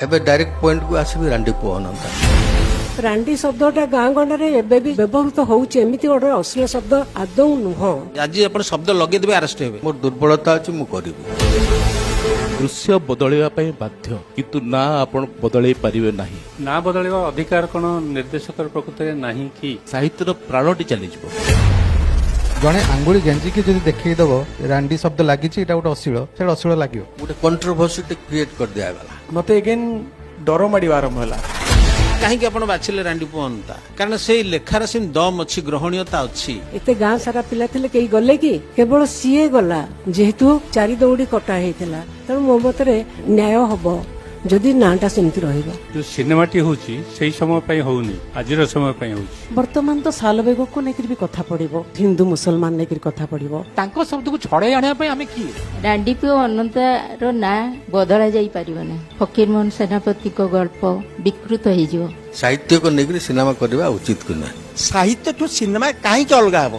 ଏବେ ଡାଇରେକ୍ଟ ପଏଣ୍ଟକୁ ଆସିବି, ରାଣ୍ଡି ପୁଅ ଅନନ୍ତା। ରାଣ୍ଡି ଶବ୍ଦଟା ଗାଁ ଗଣ୍ଡାରେ ଏବେ ବି ବ୍ୟବହୃତ ହଉଛି। ଏମିତି ଗୋଟେ ଅଶ୍ଳୀଳ ଶବ୍ଦ ଆଦୌ ନୁହଁ। ଆଜି ଆପଣ ଶବ୍ଦ ଲଗେଇଦେବେ, ଆରେଷ୍ଟ ହେବେ। ମୋର ଦୁର୍ବଳତା ଅଛି, ମୁଁ କରିବି। ଦୃଶ୍ୟ ବଦଳିବା ପାଇଁ ବାଧ୍ୟ, କିନ୍ତୁ ନା ଆପଣ ବଦଳେଇ ପାରିବେ ନାହିଁ। ନା ବଦଳିବା ଅଧିକାର କଣ ନିର୍ଦ୍ଦେଶକର ପ୍ରକୃତରେ ନାହିଁ କି? ସାହିତ୍ୟର ପ୍ରାଣଟି ଚାଲିଯିବ। ଜଣେ ଆଙ୍ଗୁଳି ଗେଞ୍ଜିକି ଯଦି ଦେଖେଇଦବ ରାଣ୍ଡି ଶବ୍ଦ ଲାଗିଛି, ଏଇଟା ଗୋଟେ ଅଶ୍ଳୀଳ, ସେଇଟା ଅଶ୍ଳୀଳ ଲାଗିବ। ଗୋଟେ କଣ୍ଟ୍ରୋଭର୍ସିଟେ କ୍ରିଏଟ୍ କରିଦିଆଗଲା। ମତେ ଏଗେନ୍ ଡର ମାଡ଼ିବା ଆରମ୍ଭ ହେଲା। କାହିଁକି ଆପଣ ବାଛିଲେ ରାଣ୍ଡି ପୁଅ ଅନନ୍ତା? କାରଣ ସେଇ ଲେଖାର ସେମିତି ଦମ୍ ଅଛି, ଗ୍ରହଣୀୟତା ଅଛି। ଏତେ ଗାଁ ସାରା ପିଲା ଥିଲେ, କେହି ଗଲେ କି? କେବଳ ସିଏ ଗଲା, ଯେହେତୁ ଚାରି ଦଉଡି କଟା ହେଇଥିଲା। ତେଣୁ ମୋ ମତରେ ନ୍ୟାୟ ହବ ଯଦି ନାଁଟା ସେମିତି ରହିବ। ଯୋଉ ସିନେମାଟି ହଉଛି, ସେଇ ସମୟ ପାଇଁ ହଉନି, ଆଜିର ସମୟ ପାଇଁ ହଉଛି। ବର୍ତ୍ତମାନ ତ ସାଲବେଗକୁ ନେଇକରି ବି କଥା ପଡିବ, ହିନ୍ଦୁ ମୁସଲମାନ ନେଇକରି କଥା ପଡିବ। ତାଙ୍କ ଶବ୍ଦକୁ ଛଡ଼େଇ ଆଣିବା ପାଇଁ ଆମେ କିଏ? ରାଣ୍ଡିପୁଅ ଅନନ୍ତାର ନାଁ ବଦଳା ଯାଇପାରିବ ନାହିଁ। ଫକୀରମୋହନ ସେନାପତିଙ୍କ ଗଳ୍ପ ବିକୃତ ହେଇଯିବ। ସାହିତ୍ୟକୁ ନେଇକରି ସିନେମା କରିବା ଉଚିତ କି ନୁହେଁ? ସାହିତ୍ୟଠୁ ସିନେମା କାହିଁକି ଅଲଗା ହବ?